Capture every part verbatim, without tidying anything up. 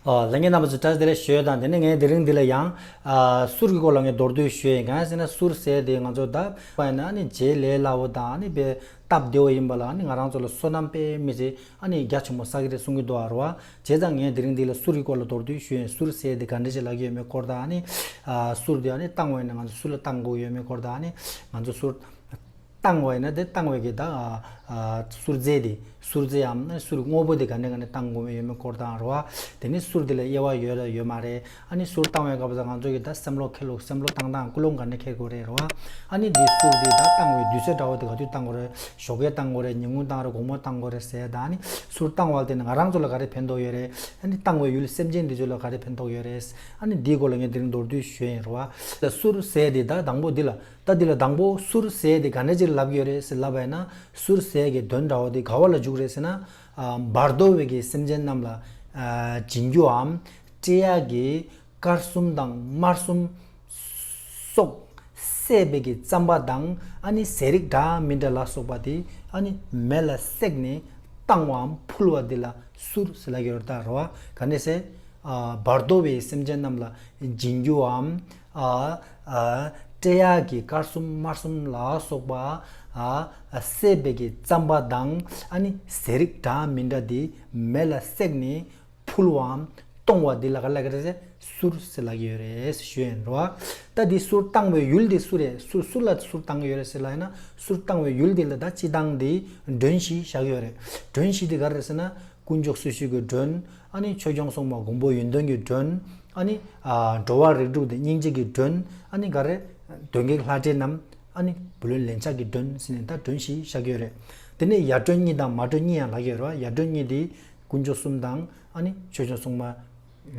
ཨ། ལྷན་རྒྱས་རྣམ་པ་ཚོ་བཀྲ་ཤིས་བདེ་ལེགས་ཞུ་ཡས་དང་། དེ་ནས་ངས་དེ་རིང་འདི་ལ་ཡང་ཨ་གསུར་གྱི་སྐོར་ལ་ངས་མདོར་བསྡུས་ཞུ་ཡས། གང་ཡིན་ཟེར་ན་གསུར་ཟེར་དེ་ང་ཚོ་ད་པ་ཡིན་ན་ཨ་ནི་བརྗེ་ལས་སླ་བོ་དང་། ཨ་ནི་དཔེ་སྟབས་བདེ་བོ་ཡིན་པ་ལ། ཨ་ནི་ང་རང་ཚོ་ལ་བསོད་ནམས་དཔེ་མི་སྲིད་ཨ་ནི་རྒྱ་ཆེན་པོ་བསགས་ཀྱི་རེད་གསུང་གི་འདུག་ཨ་རོ། བྱས་ཙང་ངས་དེ་རིང་འདི་ལ་གསུར་གྱི་སྐོར་ལ་མདོར་བསྡུས་ཞུ་ཡས། གསུར་ཟེར་དེ་ག་འདྲ་ཞིག་ལབ་ཀྱི་ཡོད་མེད་སྐོར་དང་། ཨ་ནི་ཨ་གསུར་དེ་ཨ་ནི་བཏང་བ་ཡིན་ན་ང་ཚོ་སུ་ལ་བཏང་དགོས་ཡོད་མེད་སྐོར་དང་། ཨ་ནི་ང་ཚོ་གསུར་བཏང་བ་ཡིན་ན་དེ་བཏང་བའི་གི་ད་ཨ་ཨ་གསུར་རྫས་དེ། གསུར་རྫས་འམ་ན་གསུར་དངོས་པོ་དེ་ག་ནས་ག་ནས་བཏང་དགོས་ཡོད་མེད་སྐོར་དང་རོ། དེ་ནས་གསུར་དེ་ལ་དབྱེ་བ་ཡོད་ལ་ཡོད་མ་རེད། ཨ་ནི་གསུར་བཏང་བའི་སྐབས་སུ་ང་ཚོ་གི་ད་བསམ་བློ་འཁྱེར་ལུགས། བསམ་བློ་བཏང་སྟངས་ཀུན་སློང་ག་ནས་འཁྱེར་དགོས་རེད་རོ། ཨ་ནི་དེ་གསུར་དེ་ད་བཏང་བའི་དུས་ཚོད་འདྲ་བོ་དེ་ག་དུས་བཏང་དགོས་རེད། ཞོགས་ཀས་བཏང་དགོས་རེད། ཉིན་གུང་བཏང་རེད། དགོང་མོ་བཏང་དགོས་རེད་ཟེར། ད་ཨ་ནི་གསུར་བཏང་བ་དེ་ནི་ང་རང་ཚོ་ལ་ག་རེ་ཕན་ཐོགས་ཡོད་རེད། ཨ་ནི་བཏང་བའི་ཡུལ་སེམས་ཅན་དེ་ཚོ་ལ་ག་རེ་ཕན་ཐོགས་ཡོད་རེད། ཨ་ནི་དེའི་སྐོར་ལ་ངས་དེ་རིང་མདོར་བསྡུས་ཞུ་ཡིན་རོ། ད་གསུར་ཟེར་དེ་ད་དང་པོ་འདི་ལ། ད་འདི་ལ་དང་པོ་གསུར་ཟེར་དེ་ག་འདྲ་ཅིག་ལབ་ཡོད་རེད་ཟེར་ལབ་པ་ཡིན་ན། གསུར་ཟེར་གྱི་དོན་འདྲ་བོ་དེ་ག་བ་ལ་འཇུག་རེད་ཟེར་ན། ཨ་བར་དོ་བའི་གི་སེམས་ཅན་རྣམས་ལ་ཨ་སྦྱིན་རྒྱུའམ་སྤྲད་ཡག་གི་དཀར་གསུམ་དང་དམར་གསུམ་སོགས་བསྲེས་པའི་གི་རྩམ་པ་དང་། ཨ་ནི་ཟས་རིགས་འདྲ་མི་འདྲ་ལ་སོགས་པ་དེ་ཨ་ནི་མེ་ལ་བསྲེགས་ནས་བཏང་བའམ་ཕུལ་བ་དེ་ལ་གསུར་ཟེར་ལབ་ཀྱི་ཡོད་རེད་ད་རོ། ག་ནས་ཟེར། ཨ་བར་དོ་བའི་སེམས་ཅན་རྣམས་ལ་སྦྱིན་རྒྱུའམ། ཨ་ཨ་སྤྲད་ཡག་གི་དཀར་གསུམ་དམར་གསུམ་ལ་སོགས་པ་ཨ་བསྲེས་པའི་གི་རྩམ་པ་དང་། ཨ་ནི་ཟས་རིགས་འདྲ་མི་འདྲ་དེ་མེ་ལ་བསྲེགས་ནས་ཕུལ་བའམ་གཏོང་བ་འདི་ལ་ག་ལབ་ཀྱི་རེད་ཟེར། གསུར་ཟེར་ལབ་ཀྱི་ཡོད་རེད་ཞུ་ཡིན་རོ། ད་འདི་གསུར་བཏང་བའི་ཡུལ་འདི་སུ་རེད། སུ་སུ་ལ་གསུར་བཏང་གི་ཡོད་རེད་ཟེར་ལབ་ཡིན་ན། གསུར་བཏང་བའི་ཡུལ་འདི་ལ་ད་སྤྱི་བཏང་འདི་མགྲོན་བཞི་བཞག་གི་ཡོད་རེད། མགྲོན་བཞི་འདི་ག་རེ་རེད་ཟེར་ན། དཀོན་མཆོག་སྲི་ཞུའི་གི་མགྲོན། ཨ་ནི་ཆོས་སྐྱོང་སྲུང་མ་མགོན་པོ་ཡོན་ཏན་གྱི་མགྲོན། ཨ་ནི་ཨ་འགྲོ་བ་རིགས་དྲུག་དེ་སྙིང་རྗེ་གི་མགྲོན། ཨ་ནི་ག་རེ་གདོན་བགེགས་ལྷ་འདྲེ་རྣམས། ཨ་ནི་བུ་ལོན་ལན་ཆགས་ཀྱི་མགྲོན་ཟེར་ནས་ད་མགྲོན་བཞི་བཞག་གི་ཡོད་རེད། དེ་ནས་ཡར་མགྲོན་གཉིས་དང་མར་མགྲོན་གཉིས་ཡང་ལབ་ཀྱི་ཡོད་རེད་བ། ཡར་མགྲོན་གཉིས་དེ་དཀོན་མཆོག་གསུམ་དང་། ཨ་ནི་ཆོས་སྐྱོང་སྲུང་མ།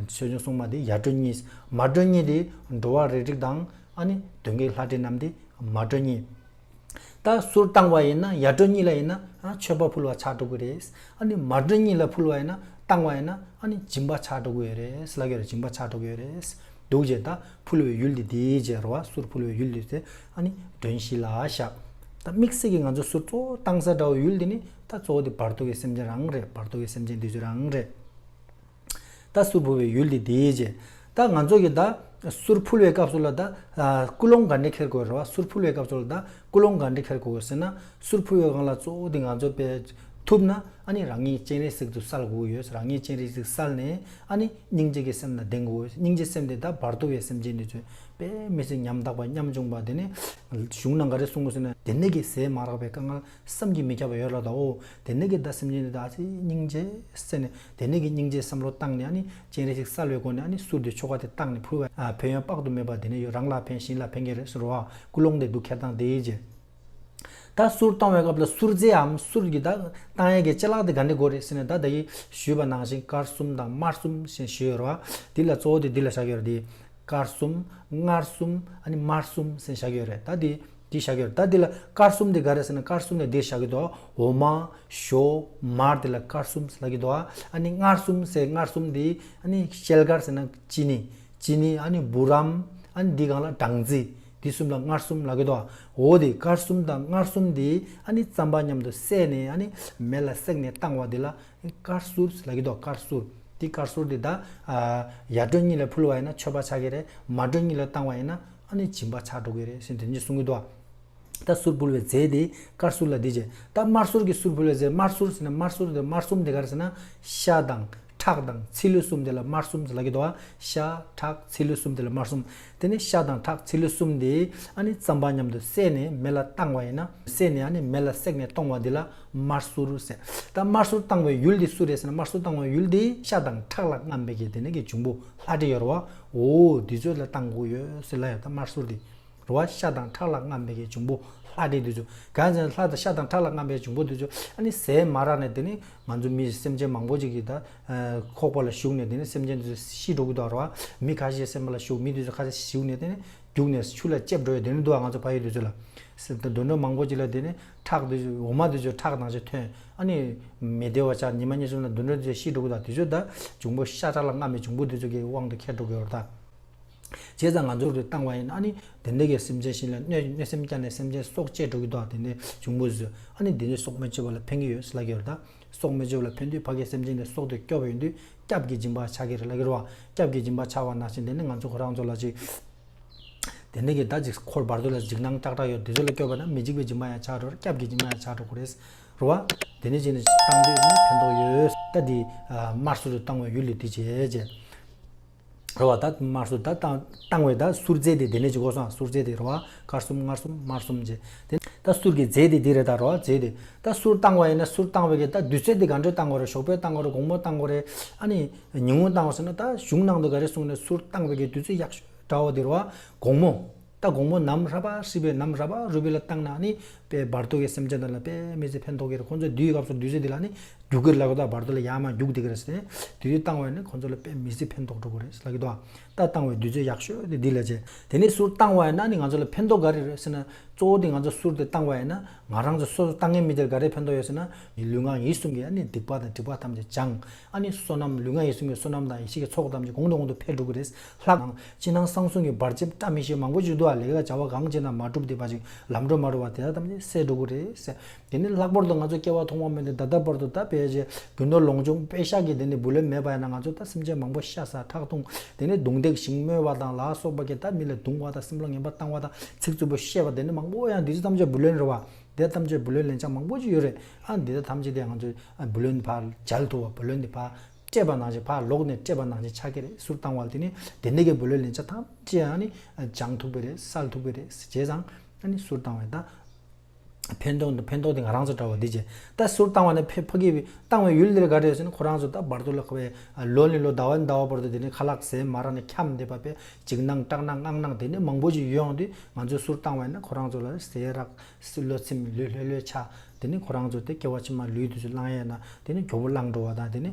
ཆོས་སྐྱོང་སྲུང་མ་དེ་ཡར་མགྲོན་གཉིས། མར་མགྲོན་གཉིས་དེ་འགྲོ་བ་རིགས་དྲུག་དང་། ཨ་ནི་གདོན་བགེགས་ལྷ་འདྲེ་རྣམས་དེ་མར་མགྲོན་གཉིས། ད་གསུར་བཏང་བ་ཡིན་ན་ཡར་མགྲོན་གཉིས་ལ་ཡིན་ན་ཨ་མཆོད་པ་ཕུལ་བ་ཆགས་འགྲོ་གི་རེད། ཨ་ནི་མར་མགྲོན་གཉིས་ལ་ཕུལ་བ་ཡིན་ན། བཏང་བ་ཡིན་ན་ཨ་ནི་སྦྱིན་པ་ཆགས་འགྲོ་གི་ཡོད་རེད་ལབ་ཀྱི་ཡོད་རེད། སྦྱིན་པ་ཆགས་འགྲོ་གི་ཡོད་རེད། འདུག་བྱས་ད་ཕུལ་བའི་ཡུལ་འདི་དེའི་རྗེས་རོ་བ། གསུར་ཕུལ་བའི་ཡུལ་འདི་དེ་ཨ་ནི་མགྲོན་བཞི་ལ་བཞག་ད་དམིགས་བསལ་གྱི་ང་ཚོ་གསུར་གཙོ་བོ་བཏང་ས་འདྲ་བའི་ཡུལ་འདི་ནི་ད་གཙོ་བོ་དེ་བར་དོ་གི་སེམས་ཅན་རང་རེད། བར་དོ་གི་སེམས་ཅན་འདི་ཚོ་རང་རེད། ད་གསུར་ཕུལ་བའི་ཡུལ་འདི་དེའི་རྗེས། ད་ང་ཚོ་གི་ད་གསུར་ཕུལ་བའི་སྐབས་སུ་ལ་ད་ཨ་ཀུན་སློང་ག་འདྲ་འཁྱེར་དགོས་རེད་བ། གསུར་ཕུལ་བའི་སྐབས་སུ་ལ་ད་ཀུན་སློང་ག་འདྲ་འཁྱེར་དགོས་ཟེར་ན། གསུར་ཕུལ་བའི་སྒང་ལ་གཙོ་བོ་དེ་ང་ཚོ་དཔེ་ཐུབ་ན་ཨ་ནི་རང་ཉིད་སྤྱན་རས་གཟིགས་སུ་གསལ་དགོས་ཡོད། རང་ཉིད་སྤྱན་རས་གཟིགས་གསལ་ནས་ཨ་ནི་སྙིང་རྗེ་གི་སེམས་ལ་ལྡན་དགོས། སྙིང་རྗེ་སེམས་དེ་ད་བར་དོ་བའི་སེམས་ཅན་དེ་ཚོས་དཔེ་མི་སྲིད་ཉམ་ཐག་པ་ཉམ་ཆུང་བ། དེ་ནས་གཞུང་ནང་ག་རེ་གསུང་དགོས་ཟེར་ན། དེ་ནས་ཀྱི་ཟས་མ་རག་པའི་དཀའ་ངལ་བསམ་གྱིས་མི་ཁྱབ་པ་ཡོད་ལ་ད། འོ་དེ་ནས་ཀྱི་ད་སེམས་ཅན་དེ་ད་ཨ་ཙི་སྙིང་རྗེ་སེམས་ནས། དེ་ནས་ཀྱི་སྙིང་རྗེ་བསམ་བློ་བཏང་ནས་ཨ་ནི་སྤྱན་རས་གཟིགས་གསལ་བའི་སྒོ་ནས་ཨ་ནི་གསུར་དེ་ཆོ་ག་དེ་བཏང་ནས་ཕུལ་བ། ཨ་ཕན་ཡོན་དཔག་ཏུ་མེད་པ་དེ་ནས་ཡོད། རང་ལ་ཕན་གཞན་ལ་ཕན་གྱི་རེད་ཟེར་བ། ཀུན་སློང་དེ་འདུག་འཁྱེར་སྟངས་དེའི་རྗེས། ད་གསུར་བཏང་བའི་སྐབས་ལ་གསུར་རྫས་འམ་གསུར་གྱི་ད་བཏང་ཡས་ཀྱི་ཅ་ལག་དེ་ག་འདྲ་དགོས་རེད་ཟེར་ན། ད་ད་གིན་ཞུས་པ་ནང་བཞིན་དཀར་གསུམ་དང་དམར་གསུམ་ཞེས་ཞུས་ཡོད་རེད་བ། འདི་ལ་གཙོ་བོ་དེ་འདི་ལ་བཞག་ཡོད་རེད་དེ། དཀར་གསུམ། མངར་གསུམ། ཨ་ནི་དམར་གསུམ་ཟེར་བཞག་ཡོད་རེད། ད་འདི་འདི་བཞག་ཡོད་རེད། ད་འདི་ལ་དཀར་གསུམ་དེ་ག་རེ་ཟེར་ན། དཀར་གསུམ་དེ་འདི་བཞག་གི་འདུག་འོ་མ། ཞོ། མར། དེ་ལ་དཀར་གསུམ་ཟེར་ལབ་ཀྱི་འདུག་ཨ་ནི་མངར་གསུམ་ཟེར། མངར་གསུམ་དེ་ཨ་ནི་ཤེལ་དཀར་ཟེར་ན་ཅི་ནི། ཅི་ནི། ཨ་ནི་བུ་རམ། ཨ་ནི་འདི་སྒང་ལ་སྦྲང་རྩི། འདི་གསུམ་ལ་མངར་གསུམ་ལབ་ཀྱི་འདུག་འོ་དེ་དཀར་གསུམ་དང་མངར་གསུམ་དེ་ཨ་ནི་རྩམ་པ་མཉམ་དུ་བསྲེས་ནས་ཨ་ནི་མེ་ལ་བསྲེགས་ནས་བཏང་བ་དེ་ལ་དཀར་གསུར་ལབ་ཀྱི་འདུག་དཀར་གསུར། དེ་དཀར་གསུར་དེ་ད་ཨ་ཡར་མགྲོན་གཉིས་ལ་ཕུལ་བ་ཡིན་ན་མཆོད་པ་ཆགས་ཀྱི་རེད། མར་མགྲོན་གཉིས་ལ་བཏང་བ་ཡིན་ན་ཨ་ནི་སྦྱིན་པ་ཆགས་འགྲོ་གི་རེད་ཟེར་དེ་འདྲ་གསུང་གི་འདུག་ད་གསུར་ཕུལ་བའི་རྫས་དེ་དཀར་གསུར་ལ་འདི་བྱས། ད་དམར་གསུར་གྱི་གསུར་ཕུལ་བའི་རྫས། དམར་གསུར་ཟེར་ན་དམར་གསུར་དེ་དམར་གསུམ་དེ་ག་རེ་ཟེར་ན། ཤ་དང་ཁྲག་དང་ཚིལ་ལུ་གསུམ་དེ་ལ་དམར་གསུམ་ཟེར་ལབ་ཀྱི་འདུག་ཤ་ཁྲག་ཚིལ་ལུ་གསུམ་དེ་ལ་དམར་གསུམ། དེ་ནས་ཤ་དང་ཁྲག་ཚིལ་ལུ་གསུམ་དེ་ཨ་ནི་རྩམ་པ་མཉམ་དུ་བསྲེས་ནས་མེ་ལ་བཏང་བ་ཡིན་ན། བསྲེས་ནས་ཨ་ནི་མེ་ལ་བསྲེགས་ནས་གཏོང་བ་འདི་ལ་དམར་གསུར་ཟེར། ད་དམར་གསུར་བཏང་བའི་ཡུལ་འདི་སུ་རེད་ཟེར་ན། དམར་གསུར་བཏང་བའི་ཡུལ་འདི་ཤ་དང་ཁྲག་ལ་རྔམ་པའི་གི་དེ་ནས་ཀྱི་འབྱུང་པོ་ལྷ་འདྲེ་ཡོད་རེད་བ། འོ་འདི་ཚོ་ལ་བཏང་དགོས་ཡོད་ཟེར་ལབ་ཡ། ད་དམར་གསུར་འདི་རེད་བ། ཤ་དང་ཁྲག་ལ་རྔམ་པའི་གི་འབྱུང་པོ་ལྷ་འདྲེ་འདི་ཚོ། གང་ཟེར་ན་ལྷ་དང་ཤ་དང་ཁྲག་ལ་རྔམ་པའི་འབྱུང་པོ་འདི་ཚོ་ཨ་ནི་ཟས་མ་རག་ནས་དེ་ནི་ང་ཚོ་མི་སེམས་ཅན་མང་པོ་ཅིག་གིས་ད་ཁོག་པ་ལ་ཞུགས་ནས། དེ་ནི་སེམས་ཅན་འདི་ཚོ་ཤི་འགྲོ་གི་འདུག་རེད་བ། མི་ཁ་ཤས་སེམས་པ་ལ་ཞུགས། མི་འདི་ཚོ་ཁ་ཤས་ཞུགས་ནས་དེ་ནི་རྒྱུགས་ནས་ཆུ་ལ་ལྕེབ་འགྲོ་ཡ་དེ་ནི་འདུག་བ། ང་ཚོ་ཕ་ཡུལ་འདི་ཚོ་ལ་དོན་འགྲོ་མང་པོ་ཅིག་ལ་དེ་ནི་ཁྲག་འདི་ཚོ། འོ་མ་འདི་ཚོ་ཁྲག་ནང་བཞིན་ཐོན། ཨ་ནི་མི་བདེ་བ་ཆགས། ཉི་མ་གཉིས་གསུམ་ལ་དོན་འགྲོ་འདི་ཚོ་ཤི་འགྲོ་གི་འདུག་དེ་ཚོ་ད་འབྱུང་པོ་ཤ་ཁྲག་ལ་རྔམ་པའི་འབྱུང་པོ་འདི་ཚོ་གི་དབང་དུ་འཁྱེར་འགྲོ་གི་ཡོད་རེད་ད། བྱས་ཙང་ང་ཚོར་དེ་བཏང་བ་ཡིན་ན་ཨ་ནི་དེ་འདྲ་གི་སེམས་ཅན་ཞིག་ལ་གནོད་གནོད་སེམས་བསྐྱལ་ནས་སེམས་ཅན་སྲོག་བཅད་འགྲོ་གི་འདུག་དེ་འདྲའི་འབྱུང་པོ་ཚོས་ཨ་ནི་དེ་འདྲའི་སྲོག་མི་གཅོད་པ་ལ་ཕན་གྱི་ཡོད་ཟེར་ལབ་ཀྱི་ཡོད་རེད་ད། སྲོག་མི་གཅོད་ལ་ཕན་དུས། ཕ་གིའི་སེམས་ཅན་དེ་སྲོག་དེ་སྐྱོབ་པ་ཡིན་དུས་སྐྱབས་ཀྱི་སྦྱིན་པ་ཆགས་ཀྱི་རེད་ལབ་ཀྱི་རེད་བ། སྐྱབས་ཀྱི་སྦྱིན་པ་ཆགས་པ་ནང་བཞིན་དེ་ནི་ང་ཚོ་ཁོ་རང་ཚོ་ལ་ཅིག་དེ་འདྲ་གི་ད་ཅིག་འཁོར་བར་དོ་ལ་འཇིགས་སྣང་ཀྲག་ཀྲག་ཡོད་དེ་ཚོ་ལ་སྐྱོབ་པ་ན་མི་འཇིགས་པའི་སྦྱིན་པ་ཡང་ཆགས་འགྲོ་རེད། སྐྱབས་ཀྱི་སྦྱིན་པ་ཡང་ཆགས་འགྲོ་གི་རེད། རེད་བ། དེ་ནི་ཅིག་ནི་བཏང་དུས་ནི་ཕན་ཐོགས་ཡོད། ད་འདི་དམར་གསུར་དུ་བཏང་བའི་ཡུལ་ལས་འདི་བྱས་རྗེས། རེད་བ། ད་དམར་གསུར་ད་བཏང་བཏང་བའི་ད་གསུར་རྫས་དེ་དེ་ནས་ཅིག་གོ་སོང་། གསུར་རྫས་དེ་རེད་བ། དཀར་གསུམ་མངར་གསུམ་དམར་གསུམ་བྱས་དེ་ད་གསུར་གྱི་རྫས་དེ་འདི་རེད། ད་རེད་བ། རྫས་དེ་ད་གསུར་བཏང་བ་ཡིན་ན་གསུར་བཏང་བའི་གི་ད་དུས་ཚོད་དེ་ག་འདྲ་བཏང་དགོས་རེད། ཞོགས་པ་བཏང་དགོས་རེད། དགོང་མོ་བཏང་དགོས་རེད། ཨ་ནི་ཉིན་གུང་བཏང་བ་ཟེར་ན་ད་གཞུང་ནང་དུ་ག་རེ་གསུངས་ནས་གསུར་བཏང་བའི་གི་དུས་ཚོད་ཡག་ཤོས་འདྲ་བོ་དེ་རེད་བ། དགོང་མོ། ད་དགོང་མོ་ནམ་ར་བ་ཧྲིལ་བའི་ནམ་ར་བ་རུ་བའི་ལ་བཏང་ན་ནི་དཔེ་བར་དོ་གི་སེམས་ཅན་དག་ལ་དཔེ་མི་སྲིད་ཕན་ཐོགས་ཀྱི་རེད། ཁོང་ཚོ་དུས་སྐབས་སུ་དུས་ཚོད་དེ་ལ་ནི་རྒྱུག་གི་རེད་ལབ་གི་འདུག་བར་དོ་ལ་ཡར་མར་རྒྱུག་བསྡད་ཀྱི་རེད་ཟེར་ནས་དུས་ཚོད་བཏང་བ་ཡིན་ན་ཁོང་ཚོ་ལ་དཔེ་མི་སྲིད་ཕན་ཐོགས་འགྲོ་གི་རེད་ལབ་ཀྱི་འདུག་ད་བཏང་བའི་དུས་ཚོད་ཡག་ཤོས་དེ་འདི་ལ་བྱས། དེ་ནས་གསུར་བཏང་བ་ཡིན་ན་ནི་ང་ཚོ་ལ་ཕན་ཐོགས་ག་རེ་རེད་ཟེར་ན། གཙོ་བོ་དེ་ང་ཚོ་གསུར་དེ་བཏང་བ་ཡིན་ན་ང་རང་ཚོ་སོ་སོ་བཏང་མཁན་མི་དེར་ག་རེ་ཕན་ཐོགས་ཡོད་ཟེར་ན། ལུས་ངག་ཡིད་གསུམ་གྱི་ཨ་ནི་སྡིག་པ་དང་སྒྲིབ་པ་ཐམས་ཅད་སྦྱངས། ཨ་ནི་བསོད་ནམས་ལུས་ངག་ཡིད་གསུམ་གྱི་བསོད་ནམས་དང་ཡེ་ཤེས་ཀྱི་ཚོགས་ཐམས་ཅད་གོང་དུ་གོང་དུ་འཕེལ་འགྲོ་གི་རེད། ལྷག་དང་ཕྱི་ནང་གསང་གསུམ་གྱི་བར་ཆད་བཀྲ་མི་ཤིས་མང་པོ་ཞིག་འདུག་ཨ། ལས་ཀ་བྱ་བ་གང་བྱས་ན་མ་འགྲུབ་བསྡད་པ་ཅིག་ལམ་འགྲོ་མ་འགྲོ་བ་དེ་དག་ཐམས་ཅད་སེལ་འགྲོ་གི་རེད་ཟེར། དེ་ནི་ལྷག་པར་དུ་ང་ཚོ་སྐྱེ་བ་ཐོག་མ་མེད་ནས་ད་ལྟ་བར་དུ་ད་ཕལ་ཆེར་རྒྱུ་ནོར་ལོངས་སྤྱོད་པེ་ཤག་གི་དེ་ནི་བུ་ལོན་མེད་པ་ཡིན་ན་ང་ཚོ་ད་སེམས་ཅན་མང་པོ་ཤ་ཟ་ཁྲག་འཐུང་། དེ་ནི་རྡུང་རྡེག་ཞིང་རྨོ་བ་དང་ལ་སོགས་པ་གི་ད་མི་ལ་རྡུང་བ་དང་སེམས་ལ་ངན་པ་བཏང་བ་དང་ཚིག་རྩུབ་པོ་བཤད་པ་དེ་ནི་མང་པོ་ཡང་འདི་ཚོ་ཐམས་ཅད་བུ་ལོན་རེད་བ། དེ་ཐམས་ཅད་བུ་ལོན་ལེན་ཆ་མང་པོ་ཅིག་ཡོད་རེད། ཨ་འདི་ད་ཐམས་ཅད་དེ་ང་ཚོས་བུ་ལོན་ཕར་འཇལ་ཐུབ་པ། བུ་ལོན་དེ་ཕར་སྤྲད་པ་ནང་བཞིན་ཕར་ལོག་ནས་སྤྲད་པ་ནང་བཞིན་ཆགས་ཀྱི་རེད། གསུར་བཏང་བ་ལ་དེ་ནི་དེ་འདྲ་གི་བུ་ལོན་ལེན་ཆ་ཐམས་ཅད་ཨ་ནི་སྦྱང་ཐུབ་ཀྱི་རེད། སེལ་ཐུབ་ཀྱི་རེད། བྱས་ཙང་ཨ་ནི་གསུར་བཏང་བས་ད་ཕན་ཐོགས་ཕན་ཐོགས་དེ་ང་རང་ཚོ་འདྲ་བ་འདི་བྱས། ད་གསུར་བཏང་བ་ནི་ཕ་ཕ་གི་བཏང་བའི་ཡུལ་འདིར་ག་རེ་ཟེར་ན་ཁོ་རང་ཚོ་ད་བར་དོ་ལ་ཁ་བའི་ལོ་ནས་ལོ་ཟླ་བ་ནས་ཟླ་བ་བར་དུ་དེ་ནི་ཁ་ལག་ཟས་མ་རག་ནས་འཁྱམས་བསྡད་པ་བས་འཇིགས་སྣང་སྐྲག་སྣང་དངངས་སྣང་དེ་ནི་མང་པོ་ཞིག་ཡོང་དུས་ང་ཚོས་གསུར་བཏང་བས་ན་ཁོ་རང་ཚོ་ལ་ཟས་རག་སྲིད་ལོ་ཚིམ་ལུས་ལྷོད་ལྷོད་ཆགས། དེ་ནི་ཁོ་རང་ཚོ་དེ་སྐྱེ་བ་ཕྱི་མ་ལུས་དེ་ཚོ་བླངས་ཡས་ན་དེ་ནི་མགྱོགས་པོ་བླངས་འགྲོ་བ་དང་དེ་ནི་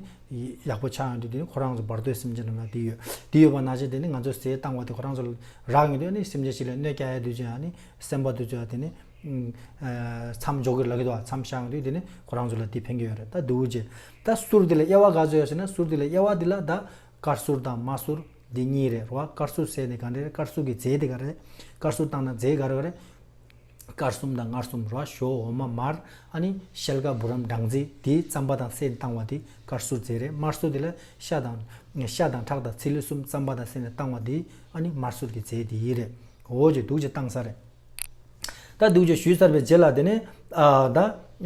ཡག་པོ་ཆགས་ཡོང་དུས་དེ་ནི་ཁོ་རང་ཚོ་བར་དོའི་སེམས་ཅན་རྣམས་ལ་དེ་ཡོད། དེ་ཡོད་པ་ནང་བཞིན་དེ་ནི་ང་ཚོ་ཟས་བཏང་བ་དེ་ཁོ་རང་ཚོ་ལ་རག་ཡོང་དུས་ནི་སེམས་ཅན་ཞིག་ལ་གནོད་སྐྱེལ་ཡས་དུས་ཅི་ཡང་ནི་སེམས་པ་དུས་ཅི་ཡང་དེ་ནི་མཚམས་འཇོག་གི་ལ་གི་དོ་མཚམས་བཞག་ཡོང་དུས་དེ་ནི་ཁོ་རང་ཚོ་ལ་དེ་ཕན་གི་ཡོད་རེད། ད་དུ་ཅི་ད་གསུར་དེ་ལ་དབྱེ་བ་ག་ཚོད་ཡོད་ཟེར་ན་གསུར་དེ་ལ་དབྱེ་བ་དེ་ལ་ད་དཀར་གསུར་དང་དམར་གསུར་འདི་གཉིས་རེད་རོ། དཀར་གསུར་ཟེར་ནས་ག་འདྲ་རེད། དཀར་གསུར་གི་རྫས་དེ་ག་རེད། དཀར་གསུར་བཏང་ན་རྫས་ག་རེ་ག་རེད། དཀར་གསུམ་དང་མངར་གསུམ་རོ། ཞོ་འོ་མ་མར། ཨ་ནི་ཤེལ་དཀར་བུ་རམ་སྦྲང་རྩི་དེ་རྩམ་པ་དང་བསྲེས་བཏང་བ་དེ་དཀར་གསུར་རྫས་རེད། དམར་གསུར་དེ་ལ་ཤ་དང་ཤ་དང་ཁྲག་དང་ཚིལ་ལུ་གསུམ་རྩམ་པ་དང་བསྲེས་ནས་བཏང་བ་དེ་ཨ་ནི་དམར་གསུར་གྱི་རྫས་དེ་ཡིན་རེད། འོ་ཅེ་འདུག་ཅེ་བཏང་ས་རེད། ད་འདུག་ཅེ་ཞུས་ཚར་བའི་རྗེས་ལ་དེ་ནས་ཨ་ད་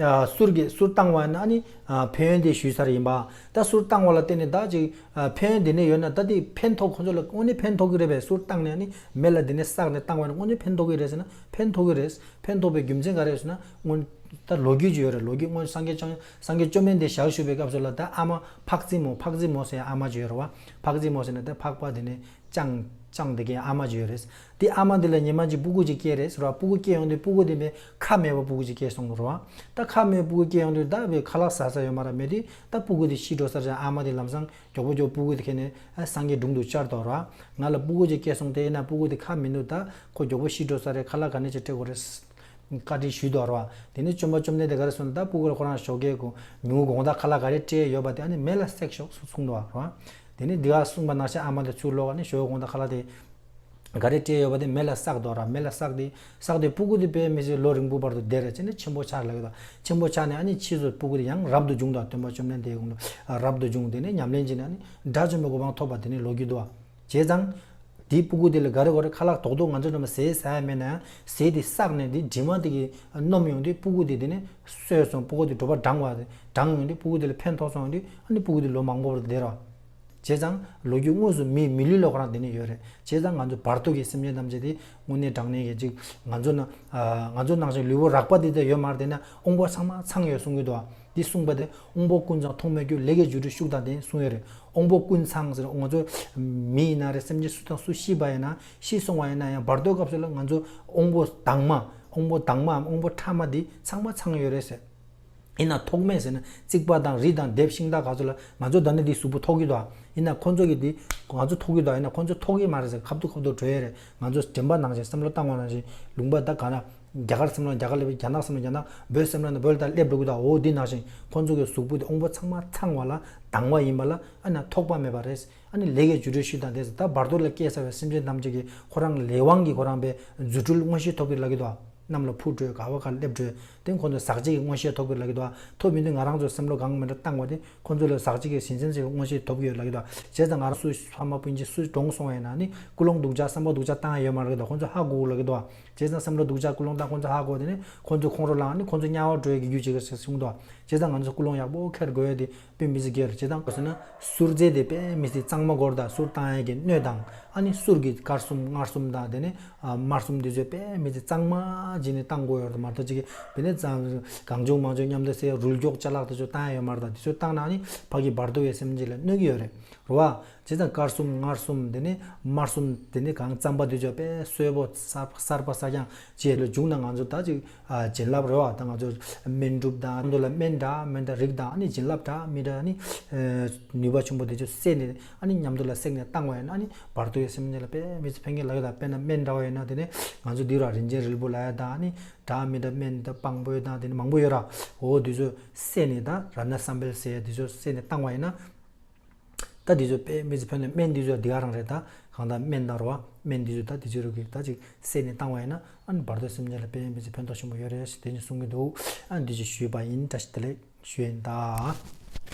ཨ་གསུར་གྱི་གསུར་བཏང་བ་ཡིན་ན་ཨ་ནི་ཨ་ཕན་ཡོན་དེ་ཞུས་ཚར་ཡིན་པ། ད་གསུར་བཏང་བ་ལ་བརྟེན་ནས་ད་ཅིག་ཨ་ཕན་ཡོན་དེ་ནས་ཡོད་ན་ད་དེ་ཕན་ཐོགས་ཁོ་ཚོ་ལ་དངོས་གནས་ཕན་ཐོགས་ཀྱི་རེད་པས། གསུར་བཏང་ནས་ཨ་ནི་མེ་ལ་དེ་ནས་བསྲེགས་ནས་བཏང་བ་ཡིན་ན་དངོས་གནས་ཕན་ཐོགས་ཀྱི་རེད་ཟེར་ན་ཕན་ཐོགས་ཀྱི་རེད། ཕན་ཐོགས་པའི་རྒྱུ་མཚན་ག་རེ་ཟེར་ན་སྔོན་ད་ལོ་རྒྱུས་ཅིག་ཡོད་རེད། ལོ་རྒྱུས་སྔོན་སངས་རྒྱས་བཅོམ་སངས་རྒྱས་བཅོམ་ལྡན་འདས་ཞལ་བཞུགས་པའི་སྐབས་སུ་ལ་ད་ཨ་མ་འཕགས་རྫི་མོ་འཕགས་རྫི་མོ་ཟེར་ཨ་མ་ཅིག་ཡོད་རེད་བ། འཕགས་རྫི་མོ་ཟེར་ན་ད་འཕགས་པ་དེ་ནས་ཅང་ཅང་དེ་གའི་ཨ་མ་ཅིག་ཡོད་རེད། དེ་ཨ་མ་དེ་ལ་ཉི་མ་གཅིག་སྤུ་གུ་ཅིག་སྐྱེས་རེད་ཟེར་བ། སྤུ་གུ་སྐྱེས་ཡོང་དུས་སྤུ་གུ་དེ་མེད་ཁ་མེད་པ་སྤུ་གུ་ཅིག་སྐྱེས་སོང་རེད་བ། ད་ཁ་མེད་སྤུ་གུ་སྐྱེས་ཡོང་དུས་ད་བའི་ཁ་ལག་ཟ་ས་ཡོད་མ་རེད། མེད་དུས་ད་སྤུ་གུ་དེ་ཤི་འགྲོ་ས་རེད། ཨ་མ་དེ་ལམ་སང་མགྱོགས་པོ་མགྱོགས་སྤུ་གུ་དེ་ཁྱེར་ནས་ཨ་སངས་རྒྱས་དྲུང་དུ་བཅར་དོ་ར། ང་ལ་སྤུ་གུ་ཅིག་སྐྱེས་སོང་། དེ་ཡིན་ན་སྤུ་གུ་དེ་ཁ་མི་འདུག་ད་ཁོ་མགྱོགས་པོ་ཤི་འགྲོ་ས་རེད། ཁ་ལག་ག་ནས་ཅིག་སྤྲད་དགོས་རེད། བཀའ་དྲིན་ཞུས་དོ་ར། དེ་ནས་བཅོམ་པ་བཅོམ་ལྡན་འདས་ག་རེ་གསུངས་ན། ད་སྤུ་གུ་ལ་ཁོ་རང་ཞོགས་ཀས་ཁོ་ཉིན་གུང་དགོང་དག་ཁ་ལག་ག་རེ་སྤྲད་ཡོད་པ་དེ་ཨ་ནི་མེ་ལ་བསྲེགས་ཤོག་གསུངས་དོ་ར། དེ་ནས་འདི་ག་གསུངས་པ་ནང་བཞིན་ཨ་མ་དེ་ཚུར་ལོག་ཨ་ནི་ཞོགས་དགོང་དག་ཁ་ལག་དེ་ག་རེ་སྤྲད་ཡོད་པ་དེ་མེ་ལ་བསྲེགས་དོ་ར། མེ་ལ་བསྲེགས་དེ་བསྲེགས་དེ་སྤུ་གུ་དེ་དཔེ་མི་སྲིད་ལོ་རིང་པོ་བར་དུ་བསྡད་རེད། ཅེ་ནས་ཆེན་པོ་ཆགས་ལ་གི་དོ། ཆེན་པོ་ཆགས་ནས་ཨ་ནི་ཕྱིས་སུ་སྤུ་གུ་དེ་ཡང་རབ་ཏུ་བྱུང་དོ། སྟོན་པ་བཅོམ་ལྡན་འདས་དགོངས་དོ་རབ་ཏུ་བྱུང་། དེ་ནས་ཉམས་ལེན་བྱས་ནས་ཨ་ནི་དགྲ་བཅོམ་པའི་གོ་འཕང་ཐོབ་པ་དེ་ནས་ལོ་རྒྱུས་འདུག་བ། བྱས་ཙང་། དེའི་སྤུ་གུ་དེ་ལ་ག་རེ་ག་རེ་ཁ་ལག་རྡོག་རྡོག་ང་ཚོ་འདྲ་མ་ཟས་ཟ་ཡ་མེད་ན་ཡང་ཟས་དེ་བསགས་ནས་དེ་དྲི་མ་དེ་གིས་སྣོམ་ཡོང་དུས་སྤུ་གུ་དེ་དེ་ནས་གསོས་སོང་། སྤུ་གུ་དེ་གྲོད་པ་འགྲང་བ་འགྲང་ཡོང་དུས་སྤུ་གུ་དེ་ལ་ཕན་ཐོགས་སོང་ཡོང་དུས་ཨ་ནི་སྤུ་གུ་དེ་ལོ་མང་པོ་བར་དུ་བསྡད་ར། བྱས་ཙང་ལོ་རྒྱུས་དངོས་སུ་མིའི་མི་ལུས་ལ་ཁོ་རང་དེ་ནས་ཡོད་རེད། བྱས་ཙང་ང་ཚོ་བར་དོ་གི་སེམས་ཅན་ཐམས་ཅད་དེ་དངོས་གནས་དྲང་གནས་ཀྱི་ཅིག་ང་ཚོ་ན་ང་ཚོ་ནང་བཞིན་ལུས་པོ་རགས་པ་དེ་ད་ཡོད་མ་རེད། དེ་ན་དབང་པོ་ཚང་མ་ཚང་ཡོད་གསུང་གི་འདུག་བ། འདི་གསུངས་པ་དེ་དབང་པོ་ཀུན་ཚང་ཐོགས་མེད་རྒྱུ། ལས་ཀྱི་རྒྱུ་འབྲས་ཤུགས་དང་ལྡན་གསུངས་ཡོད་རེད། དབང་པོ་ཀུན་ཚང་ཟེར་ང་ཚོ་མི་ཡིན་ན་རེད། སེམས་ཅན་སུ་དང་སུ་ཤི་བ་ཡིན་ན་ཤི་སོང་བ་ཡིན་ན་ཡང་བར་དོའི་སྐབས་སུ་ལ་ང་ཚོ་དབང་པོ་དྭངས་མ་དབང་པོ་དྭངས་མའམ་དབང་པོ་ཕྲ་མ་འདི་ཚང་མ་ཚང་ཡོད་རེད་ཟེར། ཡིན་ན་ཐོགས་མེད་ཟེར་ན་རྩིག་པ་དང་རི་དང་ལྡེབས་ཤིང་དག་ག་ཚོད་ལ་ང་ཚོ་ད་ནི་འདི་གཟུགས་པོ་ཐོགས་ཀྱི་འདུག་ཡིན་ན་ཁོ་ཚོ་གི་འདི་ང་ཚོ་ཐོགས་ཀྱི་འདུག་ཡིན་ན་ཁོ་ཚོ་ཐོགས་ཀྱི་མ་རེད་ཟེར། ཁ་ཐུག་ཁ་ཐུག་འགྲོ་ཡ་རེད། ང་ཚོ་དྲན་པ་ནང་བཞིན་བསམ་བློ་བཏང་བ་ནང་བཞིན་ལུང་པ་ད་ག་ན། རྒྱ་གར་སེམས་ལ་རྒྱ་གར་སླེབས། རྒྱ་ནག་སེམས་ལ་རྒྱ་ནག། བོད་སེམས་ལ་ནི་བོད་ལ་ད་སླེབས་འགྲོ་གི་འདུག་འོ་འདི་ནང་བཞིན་ཁོང་ཚོ་གི་གཟུགས་པོ་དེ་དབང་པོ་ཚང་མ་ཚང་བ་ལ་དྭངས་པ་ཡིན་པ་ལ་ཨ་ན་ཐོགས་པ་མེད་པ་རེད། ཨ་ནི་ལས་ཀྱི་རྒྱུ་འབྲས་ཤུགས་དང་ལྡན་ཟེར། ད་བར་དོ་ལ་སྐྱེས་ཚར་བའི་སེམས་ཅན་ཐམས་ཅད་ཀྱི་ཁོ་རང་ལས་དབང་གིས་ཁོ་རང་པའི་རྫུ་འཕྲུལ་མངོན་ཤེས་ཐོབ་ཀྱི་ལབ་ཀྱི་འདུག་གནམ་ལ་འཕུར་འགྲོ། ག་བ་ག་སླེབས་འགྲོ། དེ་ཁོང་ཚོ་ཟག་བཅས་ཀྱི་མངོན་ཤེས་ཐོབ་ཀྱི་ལབ་ཀྱི་འདུག་ཐོབ་མི་འདུག་ང་རང་ཚོ་སེམས་བློ་གང་མི་འདྲ་བཏང་བ་དེ་ཁོང་ཚོ་ལ་ཟག་བཅས་ཀྱི་ཞེན་ཆེན་ཞིག་མངོན་ཤེས་ཐོབ་ཀྱི་ཡོད་ལབ་ཀྱི་འདུག་བྱས་ཙང་ང་རང་སུ་ཕ་མ་སྤུན་མཆེད་སུ་གྲོངས་སོང་བས་ན་ནི་ཀུན་སློང་སྡུག་ཅག་བསམ་པ་སྡུག་ཅག་བཏང་ཡ་ཡོད་མ་རེད་ཀྱི་འདུག་ཁོང་ཚོ་ཧ་གོ་གི་ལབ་ཀྱི་འདུག་བྱས་ཙང་སེམས་བློ་སྡུག་ཅག་ཀུན་སློང་བཏང་ཁོང་ཚོ་ཧ་གོ་དེ་ནི་ཁོང་ཚོ་ཁོང་ཁྲོ་ལངས་ནི་ཁོང་ཚོ་དམྱལ་བ་འགྲོ་ཡ་གི་རྒྱུ་བྱེད་ཀྱི་ཟེར་གསུངས་འདུག་བྱས་ཙང་ང་ཚོ་ཀུན་སློང་ཡག་པོ་འཁྱེར་དགོས་ཡ་དེ་དཔེ་མི་སྲིད་གལ་ཆེ། དང་ག་ཟེར་ན་གསུར་རྫས་དེ་དཔེ་མི་སྲིད་གཙང་མ་སྐོར་དང་གསུར་བཏང་ཡས་ཀྱི་སྣོད་དང་ཨ་ནི་གསུར་གྱི་དཀར་གསུམ་མངར་གསུམ་དང་དེ་ནས་མར་གསུམ་དེ་ཚོ་དཔེ་མི་སྲིད་གཙང་མ་བྱས་ནས་བཏང་དགོས་ཡོད་རེད་མ་གཏོགས་ཅིག་དེ་ནས་གང་བྱུང་མང་བྱུང་མཉམ་དུ་བསྲེས་རུལ་མགྱོགས་ཅ་ལག་དེ་ཚོ་བཏང་ཡས་ཡོད་མ་རེད། དང་དེ་ཚོ་བཏང་ན་ནི་ཕ་གི་བར་དོ་བའི་སེམས་ཅན་ལ་གནོད་ཀྱི་ཡོད་རེད་རེད་བ། བྱས་ཙང་དཀར་གསུམ་མངར་གསུམ་དེ་ནས་མར་གསུམ་དེ་ནས་གང་རྩམ་པ་དེ་ཚོ་དཔེ་གསོལ་པོ་གསར་པ་གསར་པ་གསར་རྐྱང་བྱས་ལ་བྱུང་ན་ང་ཚོ་ད་ཅིག་ཨ་བྱིན་རླབས་རེད་བ། ད་ང་ཚོ་སྨན་སྒྲུབ་དང་མཉམ་དུ་ལ་སྨན་འདྲ་སྨན་འདྲ་རིགས་དང་ཨ་ནི་བྱིན་རླབས་འདྲ་མི་འདྲ་ཨ་ནི་ནུས་པ་ཆེན་པོ་དེ་ཚོ་བསྲེས་ནས་ཨ་ནི་མཉམ་དུ་ལ་བསྲེས་ནས་བཏང་བ་ཡིན་ན་ཨ་ནི་བར་དོའི་སེམས་ཅན་ལ་དཔེ་མི་ཚེ་ཕན་གྱི་ལབ་ཡོད། ད་དཔེར་ན་སྨན་འདྲ་བ་ཡིན་ན་དེ་ནས་ང་ཚོ་འདི་ར་རིན་ཆེན་རིལ་བུ་ལབ་ཡ་དང་ཨ་ནི་འདྲ་མི་འདྲ་སྨན་དང་སྤང་སྤོས་དང་དེ་ནས་མང་པོ་ཡོད་ར། འོ་དེ་ཚོ་བསྲེས་ནས་ད་རཏྣ་བསམ་འཕེལ་ཟེར་ཡ་དེ་ཚོ་བསྲེས་ནས་བཏང་བ་ཡིན་ན། ད་འདི་ཚོ་དཔེ་མི་ཚེ་ཕན་ནས་སྨན་འདི་ཚོ་འདི་ག་རང་རེད། ད་གང་ལྟར་སྨན་དང་རོ་བ་སྨན་འདི་ཚོ་ད་འདི་ཚོ་རུ་གི་ད་ཅིག་བསྲེས་ནས་བཏང་བ་ཡིན་ན་ཨ་ནི་བར་དོ་སེམས་ཅན་ལ་དཔེ་མི་ཚེ་ཕན་ཐོགས་ཆེན་པོ་ཡོད་རེད་ཞེས་དེ་ནི་གསུང་གི་འདུག་ཨ་ནི་འདི་ཅིག་ཞུས་པ་ཡིན། བཀྲ་ཤིས་བདེ་ལེགས་ཞུ་ཡིན་ད།